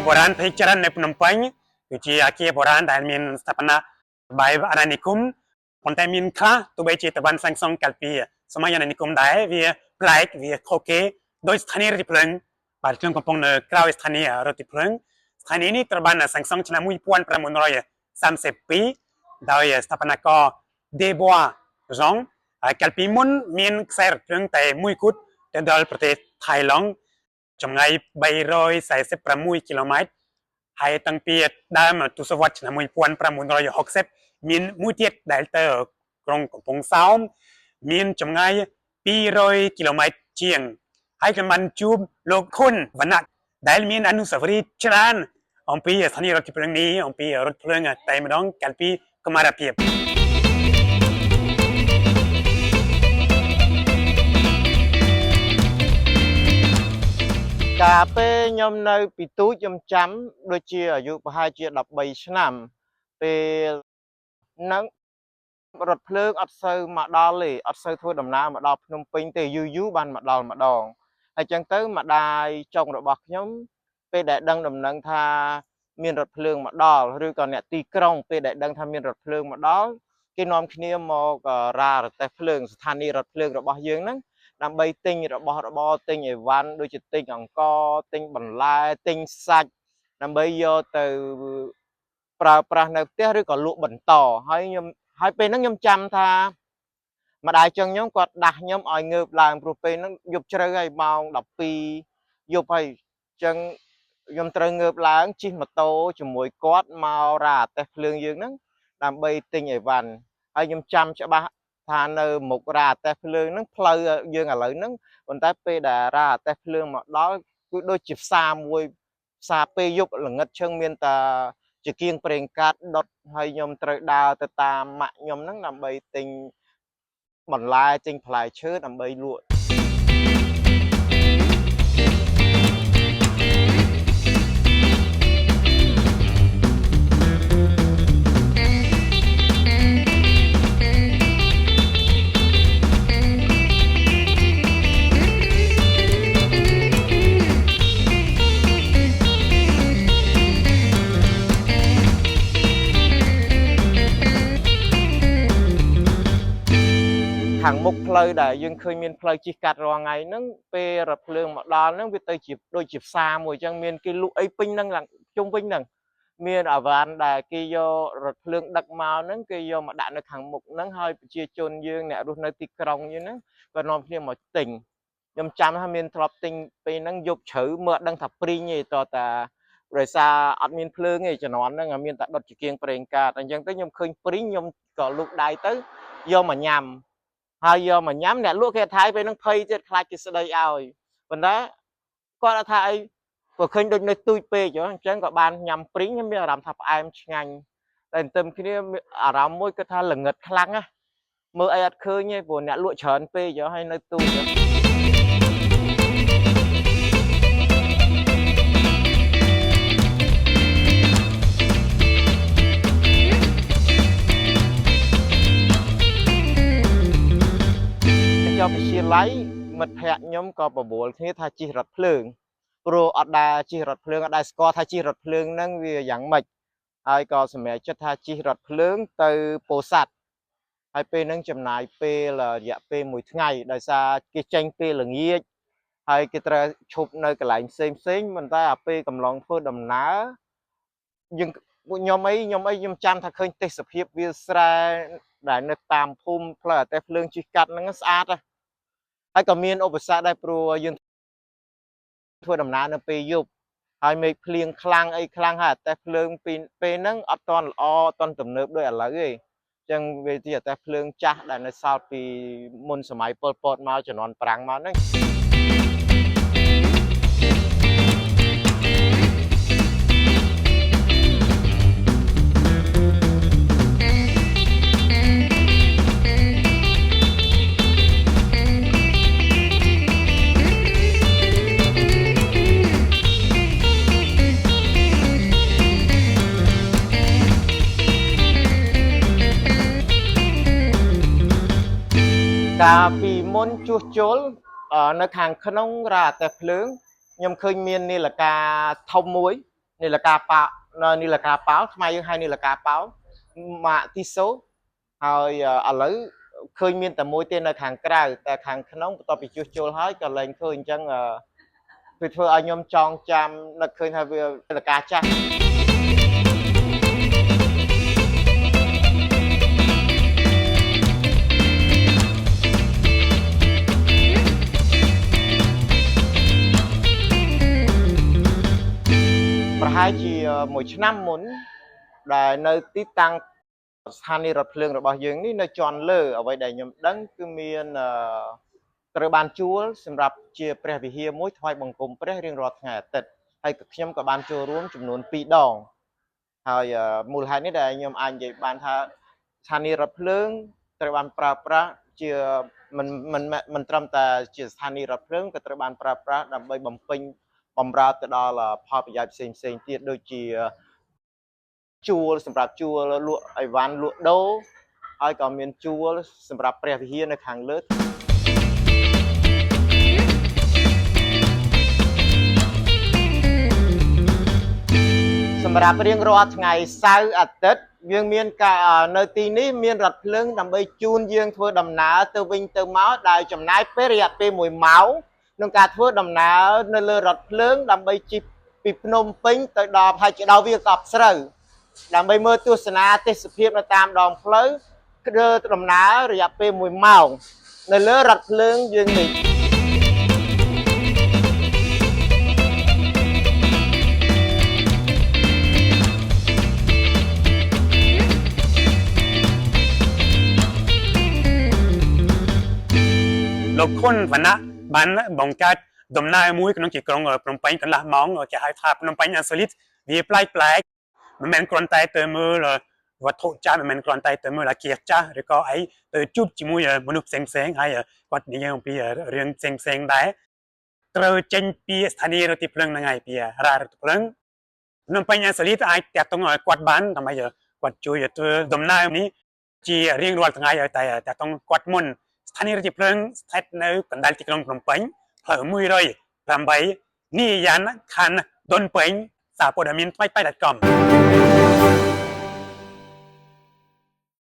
បុរាណភាគច្រើននៅភ្នំពេញគឺជាអាគារបុរាណដែលមានស្ថាបនាបែបអាណានិគមប៉ុន្តែមានខ្លះទោះបីជាតវ៉ាន់សាងសង់កាលពីសម័យអាណានិគមដែរវាប្លែកវាខុសគេដោយស្ថានីយ៍រថភ្លើងបាទខ្ញុំកំពុងនៅក្រោយស្ថានីយ៍រថភ្លើងស្ថានីយ៍នេះត្រូវបានសាងសង់ឆ្នាំ1932ដោយស្ថាបនិករ Desbois Jean ហើយកាលពីមុនមានខ្សែរថភ្លើងតែមួយគត់ទៅដល់ប្រទេសថៃឡង់ ចម្ងាយ346គីឡូម៉ែត្រហើយតាំងពីដើមទសវត្សរ៍ឆ្នាំ1960មានមួយទៀតដែលទៅក្រុងកំពង់សោមមានចម្ងាយ200គីឡូម៉ែត្រជាងហើយខ្ញុំបានជួបលោកខុនវណ្ណៈដែលមានអនុស្សាវរីយ៍ច្រើនអំពីស្ថានីយ៍រថភ្លើងនេះអំពីរថភ្លើងតែម្ដងកាលពីកុមារភាព កាលពេលខ្ញុំនៅពីទូចខ្ញុំចាំដូចជាអាយុប្រហែលជា13ឆ្នាំពេលហ្នឹងរថភ្លើងអត់សូវមកដល់ទេអត់សូវធ្វើដំណើរមកដល់ភ្នំពេញទេយូរយូរបានមកដល់ម្ដងហើយចឹងទៅម្ដាយចុងរបស់ខ្ញុំពេលដែលដឹងដំណឹងថាមានរថភ្លើងមកដល់ឬក៏អ្នកទីក្រុងពេលដែលដឹងថាមានរថភ្លើងមកដល់គេនាំគ្នាមករ៉ារទេះភ្លើងស្ថានីយ៍រថភ្លើងរបស់យើងហ្នឹងដើម្បីទិញរបស់របរទិញអីវ៉ាន់ដូចជាទិញអង្ករទិញបន្លែទិញសាច់ដើម្បីយកទៅប្រើប្រាស់នៅផ្ទះឬក៏លក់បន្តហើយខ្ញុំហើយពេលហ្នឹងខ្ញុំចាំថាម្ដាយចឹងខ្ញុំគាត់ដាស់ខ្ញុំឲ្យងើបឡើងព្រោះពេលហ្នឹងយប់ជ្រៅហើយម៉ោង12យប់ហើយចឹងខ្ញុំត្រូវងើបឡើងជិះម៉ូតូជាមួយគាត់មករ៉ាតេះភ្លើងយើងហ្នឹងដើម្បីទិញអីវ៉ាន់ហើយខ្ញុំចាំច្បាស់ថានៅមុខរ៉ាតេះភ្លើងហ្នឹងផ្លូវយើងឥឡូវហ្នឹងប៉ុន្តែពេលដែលរ៉ាតេះភ្លើងមកដល់គឺដូចជាផ្សារមួយផ្សារពេលយប់ល្ងិតឈឹងមានតែជាគៀងប្រេងកាតដុតហើយខ្ញុំត្រូវដើរទៅតាមម៉ាក់ខ្ញុំហ្នឹងដើម្បីទិញបន្លែទិញផ្លែឈើដើម្បីលក់ខាងមុខផ្លូវដែលយើងឃើញមានផ្លូវជិះកាត់រាល់ថ្ងៃហ្នឹងពេលរថភ្លើងមកដល់ហ្នឹងវាទៅជាដូចជាផ្សារមួយអញ្ចឹងមានគេលក់អីពេញហ្នឹងឡើងជុំវិញហ្នឹងមានអីវ៉ាន់ដែលគេយករថភ្លើងដឹកមកហ្នឹងគេយកមកដាក់នៅខាងមុខហ្នឹងហើយប្រជាជនយើងអ្នករស់នៅទីក្រុងយើងហ្នឹងក៏នាំគ្នាមកទិញខ្ញុំចាំថាមានធ្លាប់ទិញពេលហ្នឹងយប់ជ្រៅមើលអត់ដឹងថាព្រីងទេតើតាដោយសារអត់មានភ្លើងទេជំនាន់ហ្នឹងមានតែដុតជាគៀងប្រេងកាតអញ្ចឹងទៅខ្ញុំឃើញព្រីងខ្ញុំក៏លូកដៃទៅយកមកញ៉ាំ ហើយយកមកញ៉ាំអ្នកលក់គេថាយពេលហ្នឹងភ័យទៀតខ្លាចគេស្ដីឲ្យប៉ុន្តែគាត់អត់ថាអីព្រោះឃើញដូចនៅទូចពេកអញ្ចឹងក៏បានញ៉ាំព្រីងមានអារម្មណ៍ថាផ្អែមឆ្ងាញ់តែទន្ទឹមគ្នាអារម្មណ៍មួយគឺថាល្ងិតខ្លាំងណាមើលអីអត់ឃើញទេព្រោះអ្នកលក់ច្រើនពេកហើយនៅទូចចុះវិទ្យាល័យមិត្តភ័ក្ដិខ្ញុំក៏បបួលគ្នាថាជិះរថភ្លើងព្រោះអត់ដែលជិះរថភ្លើងអត់ដែលស្គាល់ថាជិះរថភ្លើងហ្នឹងវាយ៉ាងម៉េចហើយក៏សម្រេចចិត្តថាជិះរថភ្លើងទៅពោធិ៍សាត់ហើយពេលហ្នឹងចំណាយពេលរយៈពេលមួយថ្ងៃដោយសារគេចេញពេលល្ងាចហើយគេត្រូវឈប់នៅកន្លែងផ្សេងផ្សេងប៉ុន្តែអាពេលកំឡុងធ្វើដំណើរយើងពួកខ្ញុំអីខ្ញុំអីខ្ញុំចាំថាឃើញទេសភាពវាលស្រែដែលនៅតាមភូមិផ្លូវអាទិភ្លើងជិះកាត់ហ្នឹងស្អាតណាស់ហើយក៏មានឧបសគ្គដែរព្រោះយើងធ្វើដំណើរនៅពេលយប់ហើយមេឃភ្លៀងខ្លាំងអីខ្លាំងហើយអាទិភ្លើងពីពេលហ្នឹងអត់ទាន់ល្អអត់ទាន់ទំនើបដូចឥឡូវទេអញ្ចឹងវាជាអាទិភ្លើងចាស់ដែលនៅសល់ពីមុនសម័យប៉ុលពតមកជំនាន់ប្រាំងមកហ្នឹងកាលពីមុនជួសជុលនៅខាងក្នុងរ៉ាតែភ្លើងខ្ញុំឃើញមាននាឡិកាធំមួយ នីលកាប៉ានីលកាប៉ាល់ខ្មែរយើងហៅនីលកាប៉ាល់ម៉ាកទីសូហើយឥឡូវឃើញមានតែមួយទេនៅខាងក្រៅតែខាងក្នុងបន្ទាប់ពីជួសជុលហើយក៏លែងឃើញអញ្ចឹងវាធ្វើឲ្យខ្ញុំចងចាំនឹកឃើញថាវានីលកាចាស់ ប្រហែលជាមួយឆ្នាំមុនដែលនៅទីតាំងស្ថានីយ៍រថភ្លើងរបស់យើងនេះនៅជាន់លើអ្វីដែលខ្ញុំដឹងគឺមានត្រូវបានជួលសម្រាប់ជាព្រះវិហារមួយថ្វាយបង្គំព្រះរៀងរាល់ថ្ងៃអាទិត្យហើយក៏ខ្ញុំក៏បានចូលរួមចំនួន2ដងហើយមូលហេតុនេះដែលខ្ញុំអាចនិយាយបានថាស្ថានីយ៍រថភ្លើងត្រូវបានប្រើប្រាស់ជាមិនមិនមិនត្រឹមតែជាស្ថានីយ៍រថភ្លើងក៏ត្រូវបានប្រើប្រាស់ដើម្បីបំពេញបំរើទៅដល់ផលប្រយោជន៍ផ្សេងផ្សេងទៀតដូចជាជួលសម្រាប់ជួលលក់អីវ៉ាន់លក់ដូរហើយក៏មានជួលសម្រាប់ព្រះវិហារនៅខាងលើ សម្រាប់រៀងរាល់ថ្ងៃសៅរ៍អាទិត្យយើងមានការនៅទីនេះមានរថភ្លើងដើម្បីជូនយើងធ្វើដំណើរទៅវិញទៅមកដោយចំណាយពេលរយៈពេល1ម៉ោងក្នុងការធ្វើដំណើរនៅលើរថភ្លើងដើម្បីជិះពីភ្នំពេញទៅដល់ប្រហែលជាដល់វាលកប់ស្រូវដើម្បីមើលទស្សនាទេសភាពនៅតាមដងផ្លូវធ្វើដំណើររយៈពេល1ម៉ោងនៅលើរថភ្លើងយើងនេះ លោកខុនវណ្ណៈបានបង្កើតដំណើរមួយក្នុងទីក្រុងភ្នំពេញកន្លះម៉ោងគេហៅថាភ្នំពេញ Insolite វាប្លែកប្លែកមិនមែនគ្រាន់តែទៅមើលវត្ថុចាស់មិនមែនគ្រាន់តែទៅមើលអគារចាស់ឬក៏អីទៅជួបជាមួយមនុស្សផ្សេងផ្សេងហើយគាត់និយាយអំពីរឿងផ្សេងផ្សេងដែរត្រូវចេញពីស្ថានីយ៍រថភ្លើងហ្នឹងហើយពីរ៉ារថភ្លើងភ្នំពេញ Insolite អាចតាក់ទងគាត់បានដើម្បីគាត់ជួយធ្វើដំណើរនេះជារៀងរាល់ថ្ងៃឲ្យតែតាក់ទងគាត់មុន ស្ថានីយ៍រថភ្លើងស្ថិតនៅកណ្ដាលទីក្រុងភ្នំពេញផ្លូវ108នីយ៉ានខណ្ឌដូនពេញសារព័ត៌មានថ្មីៗ .com.